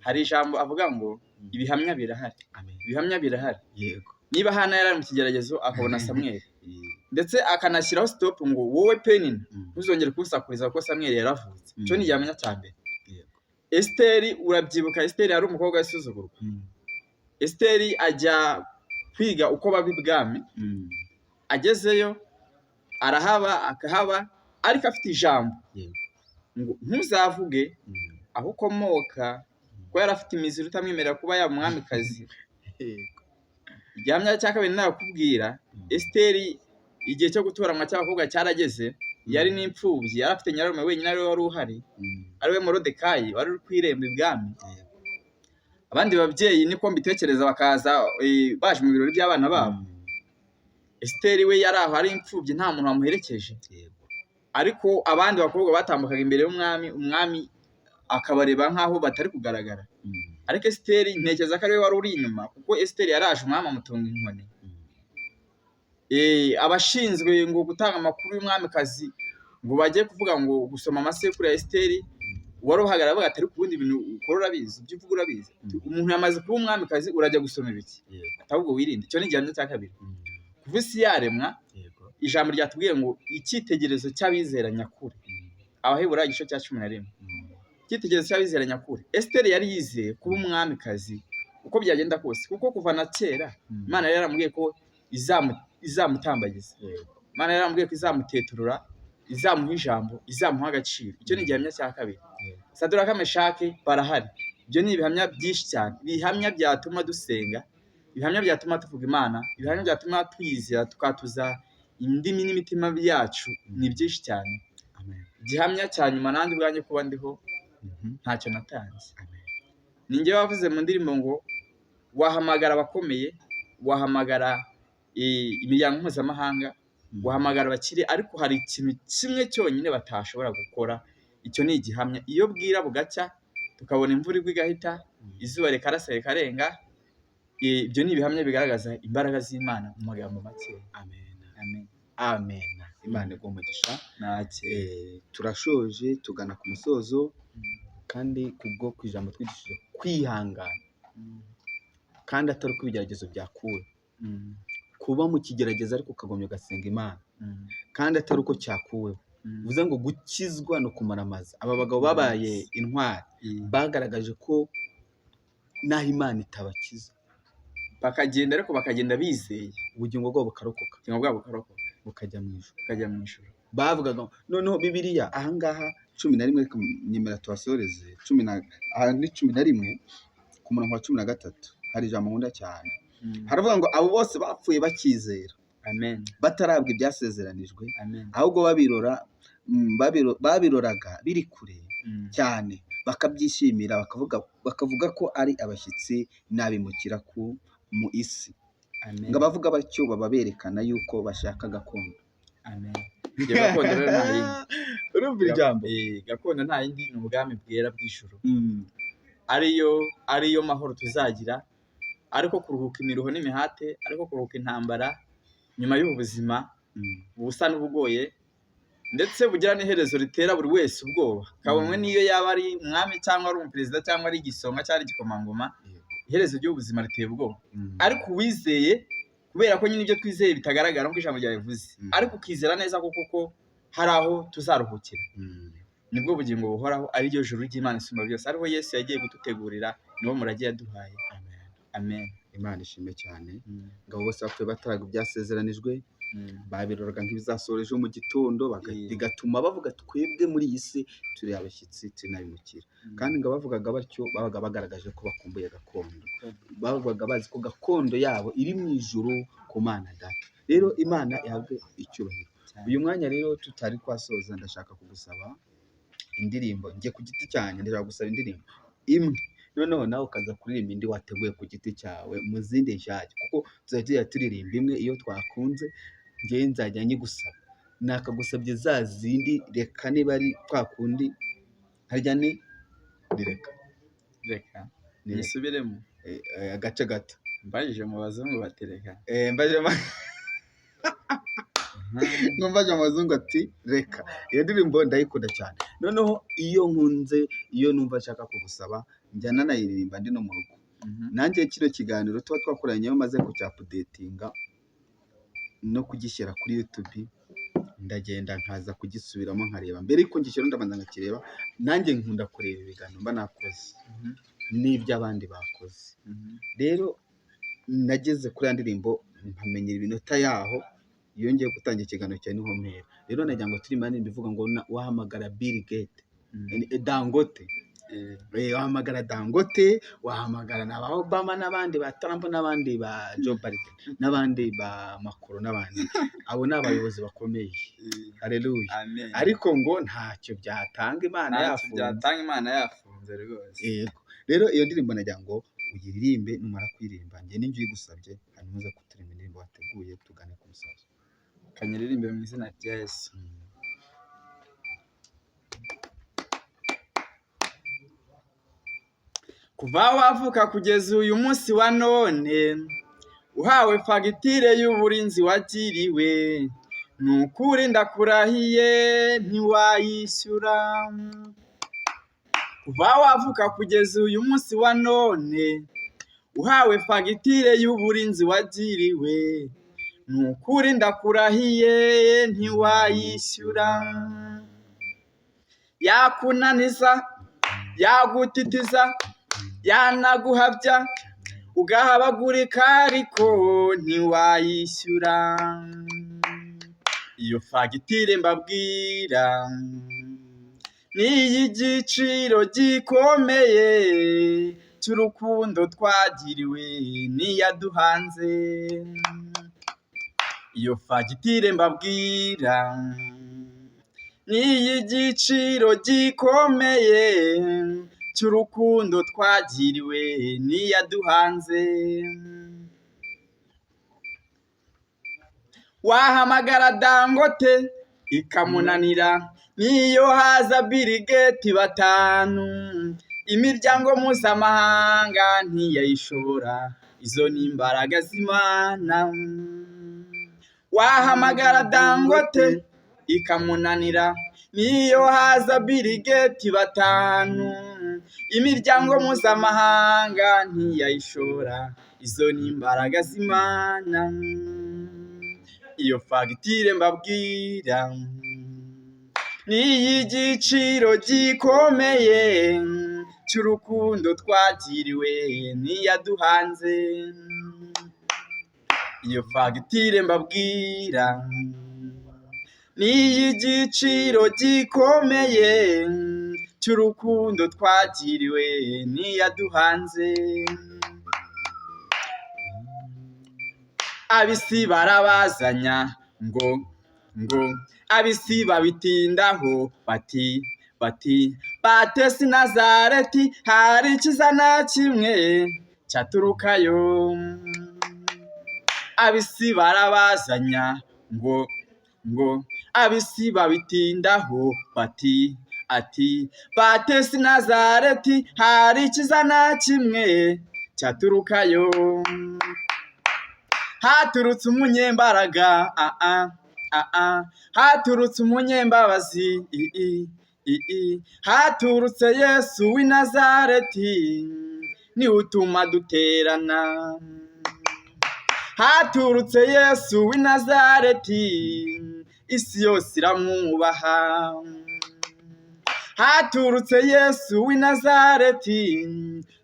Hari ijambo avuga ngo ibihamya birahari. Amen. Ibihamya birahari. Niba Hana yari ari mu kigeragezo akabona Samweli, ndetse akanashyiraho stop ngo: "Wowe Penina, ntuzongere kunsakuriza kuko Samweli yaravutse." Icyo ni igihamya cya mbere. Esiteri, urabyibuka, Esiteri yari umukobwa w'isuzugurwa. Esiteri ajya kwiga uko baba ibwami. Agezeyo arahaba, akahaba, ariko afite ijambo ngo: "Ntuzavuge aho ukomoka," kuko yari afite imiziro itamwemerera kuba yaba umwamikazi. Igihamya cya kabiri nakubwira, Esiteri igihe cyo gutoranywa cy'abakobwa cyarageze, yari n'imfubyi, yari afite nyirarume wenyine ariwe wari uhari, ariwe Morodekayi wari uri ku irembo ibwami. Abandi babyeyi niko mbitekereza bakaza baje mu birori by'abana babo. Esiteri we yari aho ari imfubyi, nta muntu wamuherekeje. Ariko abandi bakobwa batambukaga imbere y'umwami, umwami akabareba nk'aho batari kugaragara. Ariko Esiteri ntekereza ko ariwe wari uri inyuma, kuko Esiteri yaraje umwami amutunga inkoni. Abashinzwe ngo gutanga amakuru y'umwamikazi ngo bajye kuvuga ngo gusoma amasekuru ya Esiteri, uwari uhagarara avuga ati ariko ubundi ibintu ukora urabizi, ibyo uvuga urabizi, umuntu yamaze kuba umwamikazi urajya gusoma ibiki? Ahubwo wirinde. Icyo ni igihamya cya kabiri. Kuva isi yaremwa, ijambo ryatubwiye ngo icyitegererezo cy'abizera nyakuri, Abaheburayo igice cya 11, icyitegererezo cy'abizera nyakuri. Esiteri yari yizeye kuba umwamikazi uko byagenda kose, kuko kuva na kera Imana yari yaramubwiye ko izamutambagiza, Imana yari yaramubwiye ko izamuteturura, izamuha ijambo, izamuha agaciro. Icyo ni igihamya cya kabiri. Saduraka, Meshake barahari. Ibyo ni ibihamya byinshi cyane, ibihamya byatuma dusenga, ibihamya byatuma tuvuga Imana, ibihamya byatuma tuyizera tukatuza indimi n'imitima yacu, ni byinshi cyane. Igihamya cya nyuma, nanjye ubwanjye kuba ndiho ntacyo natanze. Ni njye wavuze mu ndirimbo ngo wahamagara abakomeye, wahamagara imiryango mpuzamahanga, wahamagara abakire, ariko hari ikintu kimwe cyonyine batashobora gukora. Icyo ni igihamya. Iyo bwira bugacya tukabona imvura igwa igahita, izuba rikarasa rikarenga, ibyo ni ibihamya bigaragaza imbaraga z'Imana mu magambo make. Amen. Amen. Amen. Imana iguhe umugisha. Nake. Turashoje tugana ku musozo, kandi kubwo ku ijambo twigishije kwihangana, kandi atari uko ibigeragezo byakuwe, kuba mu kigerageza ariko ukagumya ugasenga Imana, kandi atari uko cyakuweho. Bivuze ngo gukizwa no kumaramaza. Aba bagabo babaye intwari, bagaragaje ko n'aho Imana itabakiza bakagenda, ariko bakagenda bizeye, ubugingo bwabo bukarokoka, ubugingo bwabo bukarokoka, bukajya mu ijuru. Bukajya mu ijuru. Bavugaga noneho Bibiliya ahangaha 11, reka nyemera tuhasoreze, cumi na aha ni 11 ku murongo wa 13, hari ijambo nkunda cyane. Haravuga ngo abo bose bapfuye bakizera, Amen. batarabwa ibyasezeranijwe, Amen. ahubwo babiroraga biri kure cyane, bakabyishimira, bakavuga ko ari abashyitsi n'abimukira ku mu isi. Amen. Ngo abavuga batyo baba berekana yuko bashaka gakondo. Amen. Iyo gakondo rero nta yindi. Urumva ijambo? Gakondo nta yindi, ni ubwami bwera bw'ijuru. Ariyo mahoro tuzagira, ariko kuruhuka imiruho n'imihate, ariko kuruhuka intambara nyuma y'ubu buzima busa n'ubugoye, ndetse bugira n'iherezo ritera buri wese ubwoba, kabone n'iyo yaba ari umwami cyangwa ari umuperezida cyangwa ari igisonga cyangwa ari igikomangoma, iherezo ry'ubuzima riteye ubwoba. Ariko uwizeye, kubera ko nyine ibyo twizeye bitagaragara nk'uko ijambo ryabivuze, ariko ukizera neza ko koko hari aho tuzaruhukira, nibwo bugingo buhoraho, ari ryo juru ry'Imana isumba byose, ariho Yesu yagiye gututegurira, niwo murage yaduhaye. Amen. Imana ishimwe cyane. Ngabo bose bapfuye bataraga ibyasezeranijwe, babiroraga nk'ibizasohora ejo mu gitondo, bigatuma bavuga twebwe muri iyi si turi abashyitsi, turi n'abimukira. Kandi ngo abavugaga batyo babaga bagaragaje ko bakumbuye gakondo, babaga bazi ko gakondo yabo iri mu ijuru ku Mana Data. Rero Imana ihabwe icyubahiro. Uyu mwanya rero tutari twasoza, ndashaka kugusaba indirimbo. Njye ku giti cyanjye ndashaka gusaba indirimbo imwe, noneho nawe ukaza kuririmba indi wateguye ku giti cyawe mu zindi nshyashya, kuko tuzajya tujya turirimba imwe iyo twakunze. Njyewe nzajya nyigusaba, nakagusabye za zindi, reka niba ari kwa kundi harya ni reka Reka ni reka. Nisubiremo. Agace gato. Mbajije mu bazungu batereka. Mbaje mu bazungu ati reka. Iyo ndirimbo ndayikunda cyane. Noneho iyo nkunze, iyo numva nshaka kugusaba, njya nanayiririmba ndi no mu rugo. Nanjye kino kiganiro tuba twakoranye iyo maze kucyaupdatinga no kugishyira kuri YouTube, ndagenda nkaza kugisubiramo nkareba. Mbere yuko ngishyira ndabanza nkakireba. Nanjye nkunda kureba ibiganiro mba nakoze n'iby'abandi bakoze. Rero nageze kuri ya ndirimbo mpamenyera iminota yaho. Iyo ngiye gutangira ikiganiro cyawe niho mpera. Rero nagira ngo turirimba indirimbo ivuga ngo wahamagara Bill Gates, Dangote. Wahamagara Dangote, wahamagara na ba Obama n'abandi ba Trump n'abandi ba Joe Biden n'abandi ba Macron n'abandi. Abo ni abayobozi bakomeye. Haleluya. Amen. Ariko ngo ntacyo byatanga Imana Ntacyo yafunze. byatanga Imana yafunze rwose. Yego. Rero iyo ndirimbo nagira ngo uyiririmbe, numara kuririmba njye n'injye uyigusabye, hanyuma uze kuturirimba indirimbo wateguye tugane ku musozo. Kanyiririmbe mu izina rya Yesu. Kuva wavuka kugeza uyu munsi wa none, uhawe fagitire y'uburinzi wagiriwe, ni ukuri ndakurahiye ntiwayishyura. Kuva wavuka kugeza uyu munsi wa none, uhawe fagitire y'uburinzi wagiriwe, ni ukuri ndakurahiye ntiwayishyura. Yakunaniza, yagutitiza, yanaguhabya, ugahabagurika ariko ntiwayishyura. Iyo fagitire mbabwira ni iy'igiciro gikomeye cy'urukundo twagiriwe n'iyaduhanze. Iyo fagitire mbabwira ni iy'igiciro gikomeye cy'urukundo twagiriwe n'iyaduhanze. Wahamagara Dangote ikamunanira, niyo haza Bill Gates 5, imiryango mpuzamahanga ntiyayishobora, izo ni imbaraga z'Imana. Wahamagara Dangote ikamunanira, niyo haza Bill Gates 5, imiryango mpuzamahanga ntiyayishobora, izo ni imbaraga z'Imana. Iyo fagitire mbabwira ni iy'igiciro gikomeye cy'urukundo twagiriwe n'iyaduhanze. Iyo fagitire mbabwira ni iy'igiciro gikomeye cy'urukundo twagiriwe n'iyaduhanze. Ab'isi barabazanya ngo ab'isi babitindaho bati bati batesi Nazareti hari ikiza na kimwe cyaturukayo. Ab'isi barabazanya ngo ab'isi babitindaho bati ati batesi Nazareti hari ikiza na kimwe cyaturukayo. Haturutse umunyembaraga, haturutse umunyembabazi, haturutse Yesu w'i Nazareti, niwe utuma duterana. Haturutse Yesu w'i Nazareti, isi yose iramwubaha. Haturutse Yesu w'i Nazareti,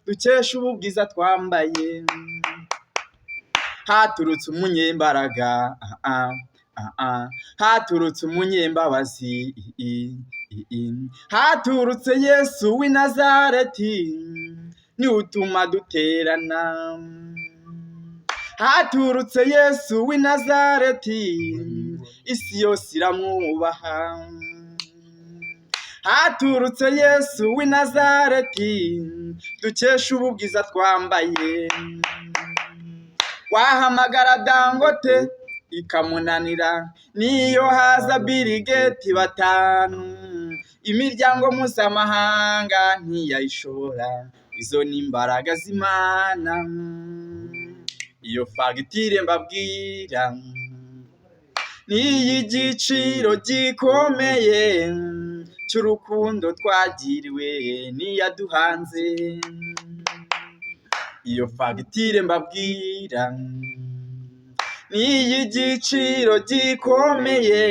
dukesha ubu bwiza twambaye. Haturutse umunyembaraga, haturutse umunyembabazi, haturutse Yesu w'i Nazareti, niwe utuma duterana. Haturutse Yesu w'i Nazareti, isi yose iramwubaha. Haturutse Yesu w'i Nazareti, dukesha ubu bwiza twambaye. Wahamagara Dangote ikamunanira, niyo haza Bill Gates 5, imiryango mpuzamahanga ntiyayishobora, izo ni imbaraga z'Imana. Iyo fagitire mbabwira ni iy'igiciro gikomeye cy'urukundo twagiriwe n'iyaduhanze. Iyo fagitire mbabwira ni iy'igiciro gikomeye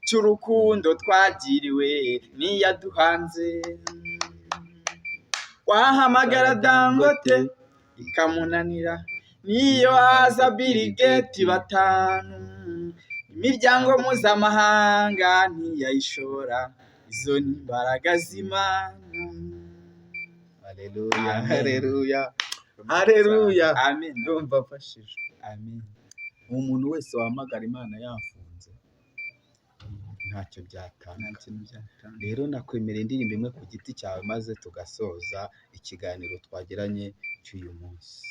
cy'urukundo twagiriwe n'iyaduhanze. Wahamagara Dangote ikamunanira, niyo haza Bill Gates 5, imiryango mpuzamahanga ntiyayishobora, izo ni imbaraga z'Imana. Haleluya, Amen. haleluya, haleluya. Amen. Ndumva mfashijwe. Amen. Umuntu wese wahamagara Imana yafunze ntacyo byatanga. Nta kintu byatanga. Rero nakwemerera indirimbo imwe ku giti cyawe, maze tugasoza ikiganiro twagiranye cy'uyu munsi.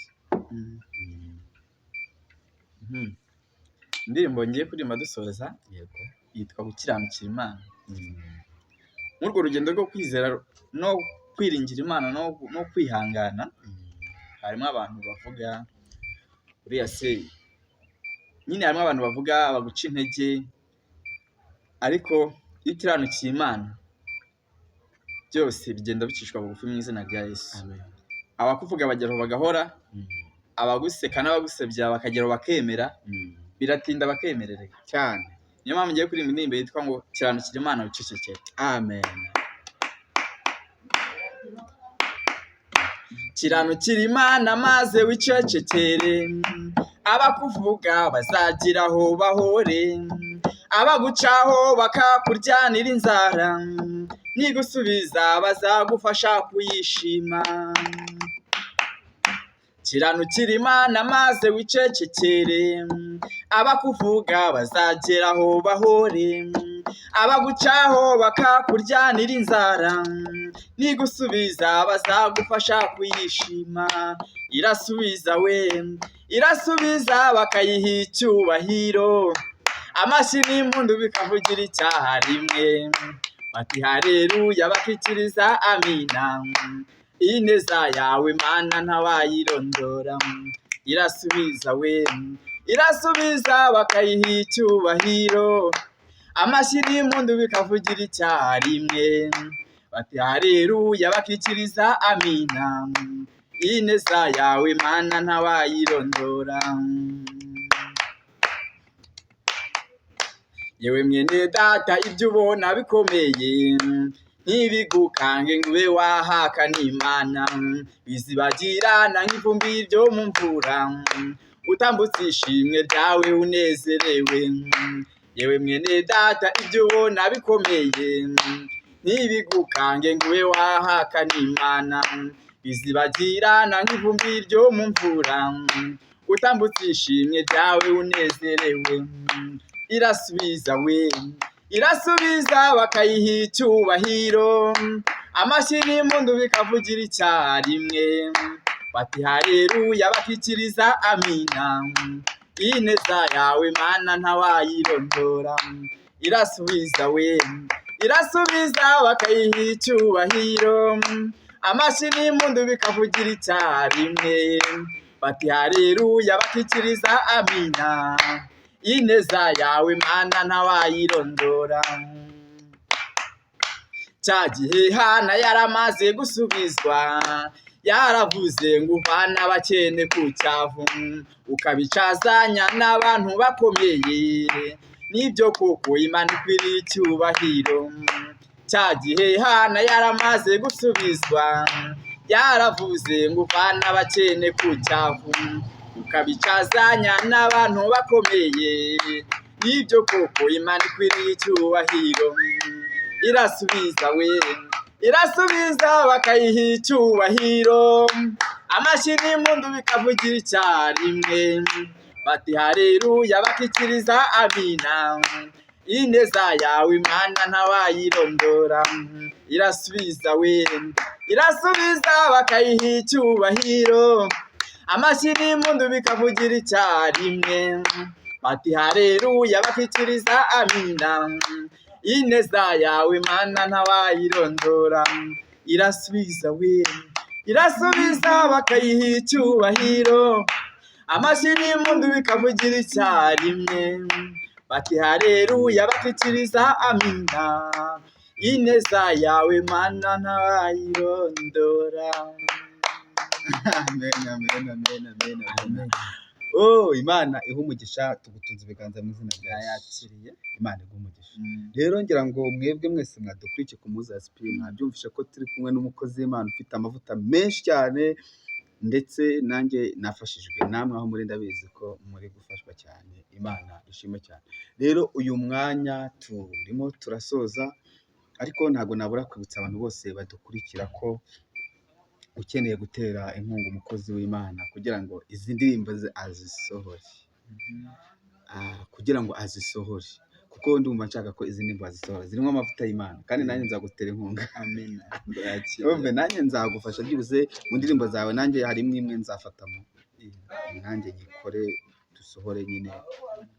Indirimbo ngiye kuririmba dusoza yitwa Gukiranukira Imana. Muri urwo rugendo rwo kwizera no kwiringira Imana no kwihangana, harimo abantu bavuga uriya se nyine, harimo abantu bavuga baguca intege, ariko iyo ukiranukiye Imana byose bigenda bicishwa bugufi mu izina rya Yesu. Amen. Abakuvuga bageraho bagahora, abaguseka n'abagusebya bakageraho bakemera, biratinda bakemerereka cyane. Niyo mpamvu ngiye kuririmba indirimbo yitwa ngo Kiranukira Imana wicecekere. Amen. Kiranukira Imana maze wicecekere, abakuvuga bazagira aho bahore, abagucaho bakakuryanira inzara, nigusubiza bazagufasha kuyishima. Kiranukira Imana maze wicecekere, abakuvuga bazagera aho bahore, abagucaho bakakuryanira inzara, nigusubiza bazagufasha kuyishima. Irasubiza we, irasubiza bakayiha icyubahiro, amashyi n'impundu bikavugira icyarimwe, bati haleluya bakikiriza amina. Ineza yawe Mana ntawayirondora. Irasubiza we, irasubiza bakayiha icyubahiro, amashyi n'impundu bikavugira icyarimwe, bati haleluya bakikiriza amina. Ineza yawe Mana ntawayirondora. Yewe mwene data, ibyo ubona bikomeye ntibigukange ngo ube wahakana Imana, bizibagirana nk'ivumbi ryo mu mvura, utambutse ishimwe ryawe unezerewe. Yewe mwene data, ibyo ubona bikomeye ntibigukange ngo ube wahakana Imana, bizibagirana nk'ivumbi ryo mu mvura, utambutse ishimwe ryawe unezerewe. Irasubiza we, irasubiza bakayiha icyubahiro, amashyi n'impundu bikavugira icyarimwe, bati haleluya bakikiriza amina. Ineza yawe Mana ntawayirondora. Irasubiza we, irasubiza bakayiha icyubahiro, amashyi n'impundu bikavugira icyarimwe, bati haleluya bakikiriza amina. Ineza yawe Mana ntawayirondora. Cya gihe Hana yaramaze gusubizwa, yaravuze ngo uvane abakene ku cyavu, ukabicazanya n'abantu bakomeye, nibyo koko Imana ikwiriye icyubahiro. Cya gihe Hana yaramaze gusubizwa, yaravuze ngo uvane abakene ku cyavu, ukabicazanya n'abantu bakomeye, nibyo koko Imana ikwiriye icyubahiro. Irasubiza we, irasubiza bakayiha icyubahiro, amashyi n'impundu bikavugira icyarimwe, bati haleluya bakikiriza amina. Ineza yawe Imana ntawayirondora. Irasubiza we, irasubiza bakayiha icyubahiro, amashyi n'impundu bikavugira icyarimwe, bati haleluya bakikiriza amina. Ineza yawe Mana ntawayirondora. Irasubiza we, irasubiza bakayiha icyubahiro, amashyi n'impundu bikavugira icyarimwe, bati haleluya bakikiriza amina. Ineza yawe Mana ntawayirondora. Amen, amen, amen, amen, amen. Oh, Imana iha umugisha, tugutunze ibiganza mu izina rya Yesu. Yayakiriye. Imana iguhe umugisha. Rero ngira ngo mwebwe mwese mwadukurikiye ku Muhuza SP, mwabyumvishe ko turi kumwe n'umukozi w'Imana ufite amavuta menshi cyane, ndetse nanjye nafashijwe, namwe aho muri ndabizi ko muri gufashwa cyane. Imana ishimwe cyane. Rero uyu mwanya turimo turasoza, ariko ntabwo nabura kwibutsa abantu bose badukurikira ko Ukeneye gutera inkunga umukozi w'Imana kugira ngo izi ndirimbo ze azisohore, kugira ngo azisohore, kuko ndumva nshaka ko izi ndirimbo azisohora zirimo amavuta y'Imana, kandi nanjye nzagutera inkunga. Amina, ndayakiriye. Urumva, nanjye nzagufasha byibuze mu ndirimbo zawe, nanjye harimo imwe nzafatamo, nanjye nyikore dusohore nyine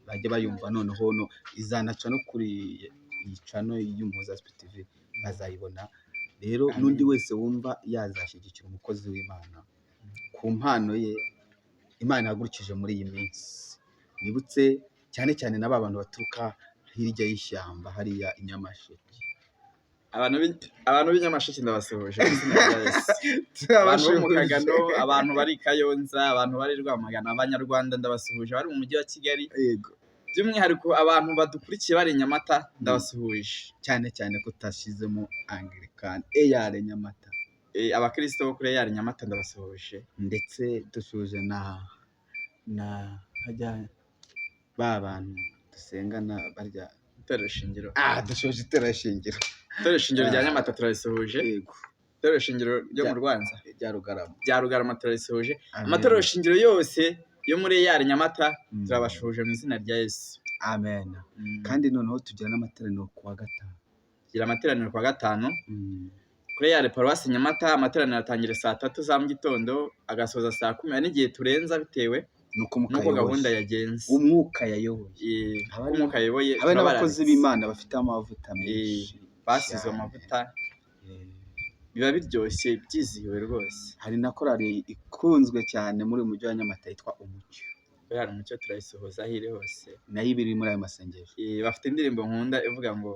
bajye bayumva. Noneho no izanaca no kuri iyi channel y'Umuhoza TV bazayibona. Rero Amen. n'undi wese wumva yazashyigikira umukozi w'Imana ku mpano ye Imana ihagurukije muri iyi minsi, nibutse cyane cyane na ba bantu baturuka hirya y'ishyamba hariya i Nyamasheke. Abantu b'i Nyamasheke ndabasuhuje mu izina rya Yesu. Abantu bo mu Kagano, abantu bari i Kayonza, abantu bari i Rwamagana, Abanyarwanda ndabasuhuje bari mu mujyi wa Kigali. By'umwihariko abantu badukurikiye bari i Nyamata ndabasuhuje. Cyane cyane ko utashyizemo Anglican EAR Nyamata. Abakristo bo kuri EAR Nyamata ndabasuhuje. Ndetse dushuje na hajya ba bantu dusengana barya. Itorero shingiro. Dushoje itorero shingiro. Itorero shingiro rya Nyamata turarisuhuje. Itorero shingiro ryo mu Rwanza. Rya Rugarama. Rya Rugarama turarisuhuje. Amen. Amatorero shingiro yose yo muri EAR Nyamata turabashuhuje mu izina rya Yesu. Amen. Kandi noneho tugira n'amateraniro ku wa gatanu. Tugira amateraniro ku wa gatanu kuri EAR Paruwasi Nyamata. Amateraniro atangira saa 3 za mu gitondo agasoza saa 10. Hari n'igihe turenza bitewe nuko umwuka n'uko gahunda yayoboye. yagenze. Umwuka yayoboye. Uko umwuka yayoboye. Habe n'abakozi Turabararitse. b'Imana bafite amavuta menshi Basize cyane. amavuta, biba biryoshye, byizihiwe rwose. Hari na korali ikunzwe cyane muri uyu mujyi wa Nyamata yitwa Umucyo. Korali Umucyo turayisuhuza aho iri hose. Nayo iba iri muri ayo masengesho. Bafite indirimbo nkunda ivuga ngo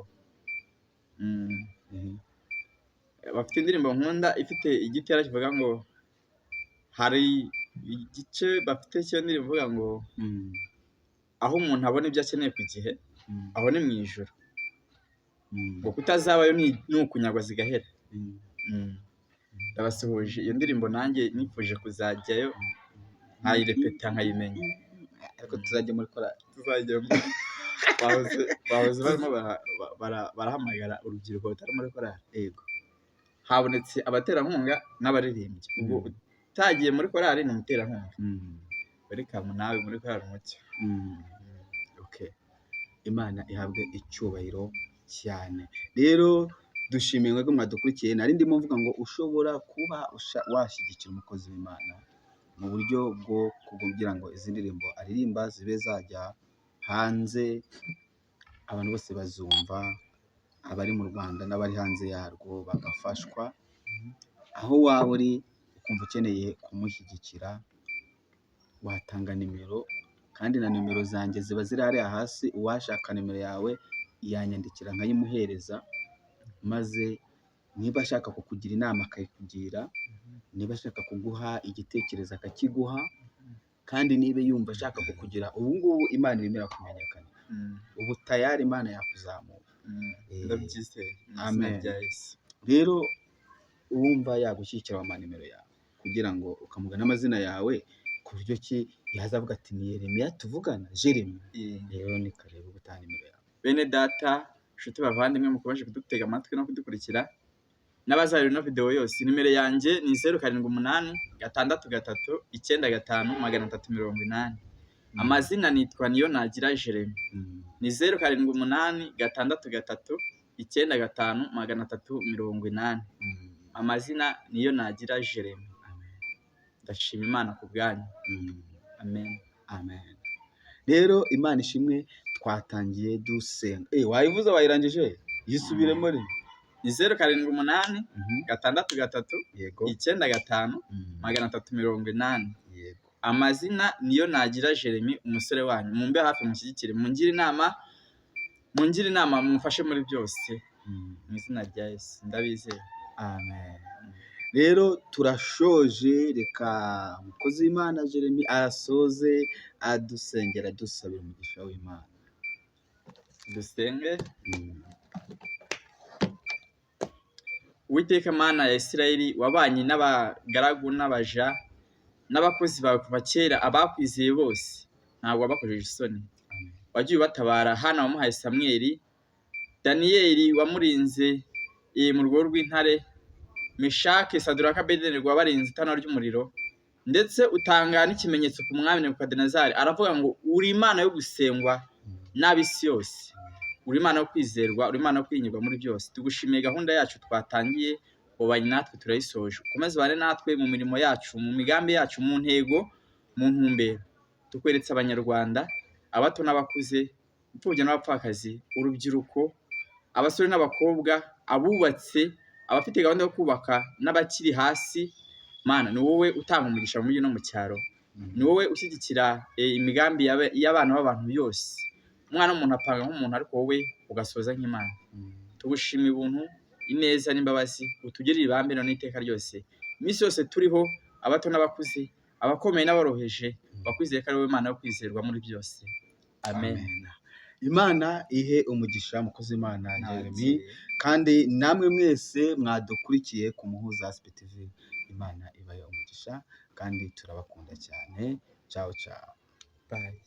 bafite indirimbo nkunda ifite igitera kivuga ngo, hari igice bafite cy'iyo ndirimbo ivuga ngo aho umuntu abona ibyo akeneye ku gihe, aho ni mu ijuru, ngo kutazabayo ni ukunyagwa zigahera. Ndabasuhuje. Iyo ndirimbo nanjye nifuje kuzajyayo nkayirepeta nkayimenya. Ariko tuzajya muri korali. Tuzajyamo. Bahoze barimo barahamagara urubyiruko rutari muri korali. Habonetse abaterankunga n'abaririmbyi. Ubwo utagiye muri korali ni umuterankunga. Welcome nawe muri korali Umucyo. Okay. Imana ihabwe icyubahiro cyane. Rero dushimiye mwebwe mwadukurikiye. Nari ndimo mvuga ngo ushobora kuba washyigikira umukozi w'Imana mu buryo bwo kugira ngo izi ndirimbo aririmba zibe zajya hanze, abantu bose bazumva, abari mu Rwanda n'abari hanze yarwo bagafashwa. Aho waba uri ukumva ukeneye kumushyigikira, watanga nimero, kandi na nimero zanjye ziba ziri hariya hasi. Uwashaka nimero yawe yanyandikira nkayimuhereza, maze niba ashaka kukugira inama akayikugira, niba ashaka kuguha igitekerezo akakiguha, kandi niba yumva ashaka kukugira. Ubu ngubu Imana irimo irakumenyekana, ubu tayari Imana yakuzamura. Ndabyizeye mu izina Amen. rya Yesu. Rero uwumva yagushyigikira wamuha nimero yawe kugira ngo ukamugana amazina yawe, ku buryo ki yazavuga ati: "Ni Yeremiya tuvugana, Jeremy." Rero ni karibu gutanga nimero yawe. Bene data, inshuti, bavandimwe mukomeje kudutega amatwi no kudukurikira n'abazareba ino video yose, nimero yanjye ni 0786395380. Amazina nitwa Niyo Nagira Jeremy. Ni 0786395380. Amazina Niyo Nagira Jeremy. Ndashima Imana ku bwanyu. Amen. Amen. Rero Imana ishimwe. Twatangiye dusenga. Wayivuze, wayirangije, yisubiremo rimwe. Ni 078 633 95 380. Amazina Niyo Nagira Jeremy, umusore wanyu. Mumbe hafi, mushyigikire, mungire inama, mumfashe muri byose. Mu izina rya Yesu ndabizeye. Amen. Rero turashoje. Reka umukozi w'Imana Jeremy arasoze adusengera, dusabira umugisha w'Imana. Dusenge. Uwiteka Mana ya Isirayeli, wabanye n'abagaragu n'abaja n'abakozi bawe kuva kera, abakwizeye bose ntabwo wabakojeje isoni. Amen. Wagiye ubatabara. Hana wamuhaye Samweli, Daniyeli wamurinze mu rwobo rw'intare. Meshake, Saduraka, Abedenego wabarinze itanura ry'umuriro, ndetse utanga n'ikimenyetso ku mwami Nebukadinezari, aravuga ngo uri Imana yo gusengwa n'ab'isi yose, uri Imana yo kwizerwa, uri Imana yo kwiringirwa muri byose. Tugushimiye gahunda yacu twatangiye, ubanye natwe turayisoje. Ukomeze ubane natwe mu mirimo yacu, mu migambi yacu, mu ntego, mu ntumbero. Tukweretse Abanyarwanda, abato n'abakuze, imfubyi n'abapfakazi, urubyiruko, abasore n'abakobwa, abubatse, abafite gahunda yo kubaka n'abakiri hasi. Mana, ni wowe utanga umugisha mu mujyi no mu cyaro, ni wowe ushyigikira imigambi y'abana b'abantu yose. Umwana w'umuntu apanga nk'umuntu, ariko wowe ugasoza nk'Imana. Tugushimiye ubuntu, ineza n'imbabazi utugirire ibambe none iteka ryose. Iminsi yose turiho, abato n'abakuze, abakomeye n'aboroheje, bakwizeye ko ari wowe Mana yo kwizerwa muri byose. Amen. Amen. Imana ihe umugisha mukozi Imana Jeremy, kandi namwe mwese mwadukurikiye ku Muhuza Asp TV, Imana ibahe umugisha kandi turabakunda cyane. Ciao ciao. Bye.